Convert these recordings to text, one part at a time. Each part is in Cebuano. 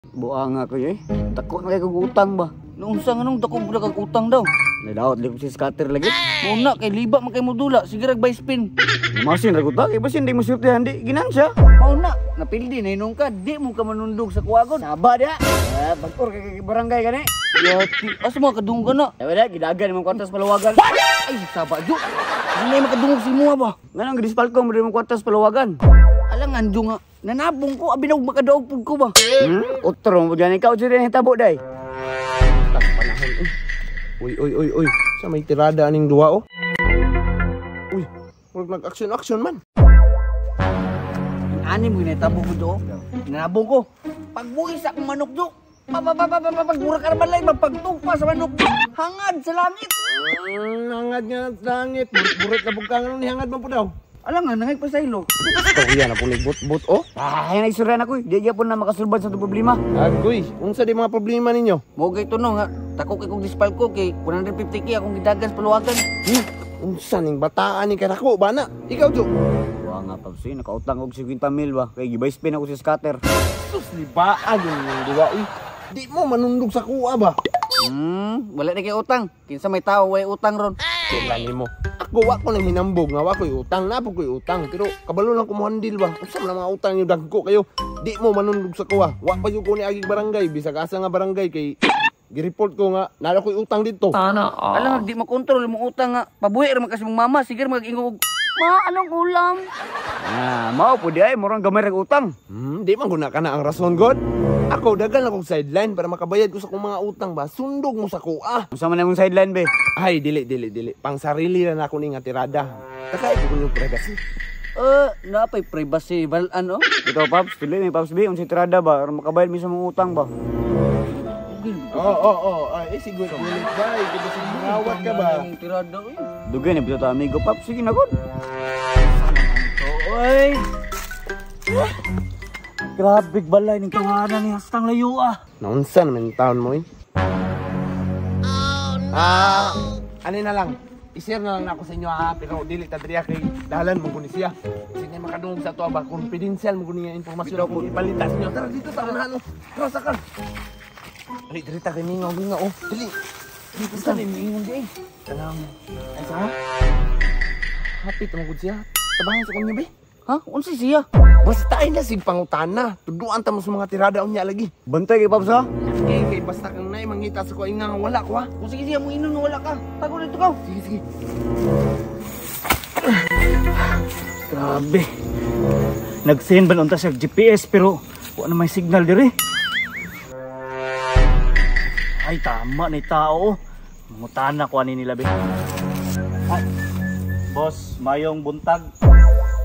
Buang nga ko eh. Dako na kay kog utang ba. Naunsa nga nung dako pud kag utang daw. Nadaot li ko si scatter lagi. Mao na kay liba man kay modula, sige rag buy spin. Masin ra gud ta kay basin di mo sulti di ginansya. Mao na, napildi na hinong ka, di mo ka manundog sa kuwagon. Saba dia. Eh, bag-or kay kay barangay gani. Yati, asa mo kadungog ka na? Eh wala gidagan imong kwarta sa paluwagan. Ay, saba jo. Kasi may makadungog si mua ba? Nganong gidispal ko mo imong kwarta sa paluwagan? Alang anjo nga, nanabong ko, abi na og makadaog pud ko ba? Utro mo gani ka rin hitabo day. Tang panahon eh. Uy, uy, uy, uy. Sa may tirada aning duwa oh. Uy, murag nag-action-action man. Ani mo ginatabo ko do. Nanabong ko. Pagbuhi sa akong manok do. Pag mura ka naman lang, pagtugpa sa manok do. Hangad sa langit. Hangad nga sa langit. Burit na bugkang ano ni hangad man po daw. Alam nga, nangay pa sa ilo. Istorya na po ni but-but oh. Ah, ay naistorya na ko. Di gyapon na makasulbad sa itong problema. Agoy, unsa di mga problema ninyo? Mo kay tuno nga, tako kay kong dispal ko kay 150K akong gidagan sa paluwagan. Unsa ning bataan ni karako ba na? Ikaw Jo. Wa nga Paps, eh, nakautang og 50 mil ba kay gibay spin ako si scatter. Sus ni baag yung duwa uy. Di mo manundog sa kuha ba? Wala na kay utang. Kinsa may tao way utang ron. Kailan nimo? Ako wa ko nang hinambog nga wa ko'y utang, na po ko'y utang, pero kabalo lang ko mo handle ba. Unsa man ang mga utang niyo dagko kayo? Di mo manundog sa kuha. Wa pa jud ko ni agig barangay, bisag asa nga barangay kay gi-report ko nga naa ko'y utang dito. Alam nga di makontrol imong utang nga. Pabuhi ra man kasi mong mama, sige ra mag-ingog. Ma, anong ulam? Ah, mao po di ay murang gamay ra utang. Di man guna ka na ang rason god. Ako dagan akong sideline para makabayad ko sa akong mga utang ba. Sundog mo sa kuha. Unsa man imong sideline be? Ay, dili dili dili. Pang sarili na nako ni nga tirada. Takay ko kunyong privacy. Napay privacy balan oh. Ikaw Paps, tuloy may Paps B, unsay tirada ba aron makabayad mi sa mong utang ba? Oo, oo, oo. Ay, siguro. Gulit ba? Ikaw ba mangawat ka ba? Ang tirada oy. Dugay na bitaw ta amigo Paps, sige na gud. Oy. Grabe balay ning tawanan ni hastang layo ah. Naunsa naman yung taon mo eh. Oh, no. Ah, ano na lang. I-share na lang ako sa inyo ha, pero dili ta diri kay dalan mo kuno siya. Sige makadungog sa ato ba, confidential mo kuno nga impormasyon akong ipalita sa inyo. Tara dito sa unahan oh. Tara sakal. Dali diri ta kay mingaw mingaw oh. Dali. Dito sa ni mingaw di. Tanang ay sa. Hapit mo gud siya. Tabangan sa kanyo be. Ha? Unsa siya? Basta ay na sig pangutana. Tuduan ta mo sa mga tirada unya lagi. Bantay kay Paps ha. Kay kay basta kang nay mangita sa ko ay nga wala ko ha. Kung sige siya mo inom nga wala ka. Tago dito ka. Sige sige. Grabe. Nag-send ba unta siya GPS pero wa na may signal diri. Ay tama ni tao. Mangutana ko ani nila be. Ay, boss, mayong buntag.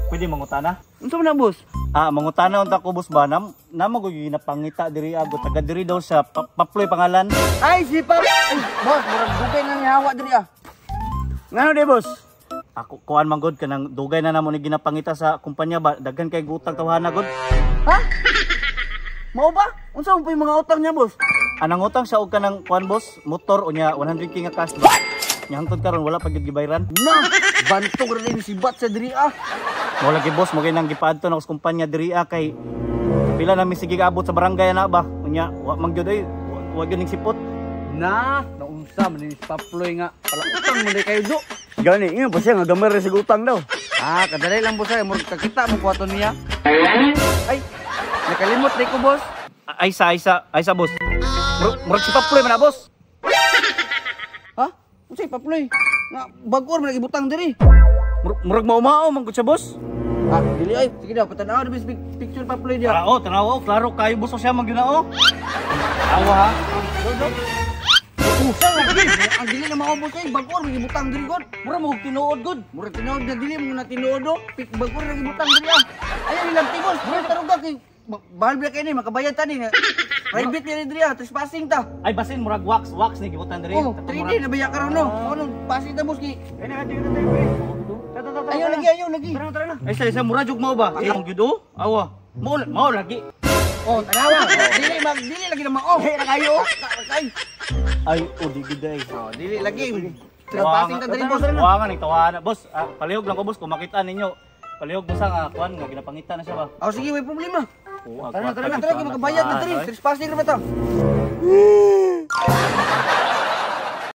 Pwede mangutana? Unsa man na boss? Ah, mangutana unta ko boss ba nam namo ko ginapangita diri ago taga diri daw sa Paploy pangalan. Ay si Pap. Ay, boss, murag dugay na nihawa diri ah. Ngano di boss? Ako kuan man gud kanang dugay na namo ni ginapangita sa kumpanya ba daghan kay gutang tawhana gud. Ha? Mao ba? Unsa man po yung mga utang niya, boss? Anang utang siya og kanang kuan boss, motor unya 100K nga cash ba. Nya hangtod karon wala pa gyud gibayran. Na, bantog ra din si Bat sa diri ah. Mo lagi boss mo nang gipaadto na sa kumpanya diri ah kay pila na mi sige abot sa barangay na ba. Unya wa man gyud ay wa gyud ning sipot. Na, naunsa man ni si Paploy nga pala utang man kayo do. Gani, ingon pa siya nga gamay ra sig utang daw. Ah, kadali lang boss ay murag kakita mo kuwato niya. Ay, nakalimot di ko boss. Ay sa ay sa ay sa boss. Murag si Paploy man na boss. Ha? Unsay Paploy? Nga bag-or man ibutang diri. Murag mao-mao man gud siya boss. Ah, dili ay. Sige daw, patanaw na bis picture Paploy diya. Ah, oh, tanaw oh, klaro kayo boss siya man gyud na oh. Awa ha. Usa lagi. Ang dili na mao boss ay bag-or man ibutang diri god. Murag mo tinuod gud. Murag tinuod na dili mo na tinuod oh. Bag-or na ibutang diri ah. Ayaw ilang tigos. Murag taruga kay bahal ba kay ni makabayad ta ni. Private ni diri ah, trespassing ta. Ay basin murag wax wax ni gibutan diri. Oh, 3D na baya karon no. Mo nung passing ta boss kay. Ay na tingnan tayo pre. Ayaw lagi, ayaw lagi. Tara tara na. Ay sa isa murag jug mao ba? Ay gyud oh. Awa. Mao mao lagi. Oh, tanawa. Dili mag dili lagi na mao. Hey, na kayo. Ay. Ay, oh, di gud ay. Oh, dili lagi. Trespassing ta diri boss. Wa nga ning tawana boss. Ah, palihog lang ko boss kung makita ninyo. Palihog mo sa nga kuan nga ginapangita na siya ba. Oh, sige, may problema. Tara na, tara na, tara, makabayad na diri. Trespassing ra ba ta?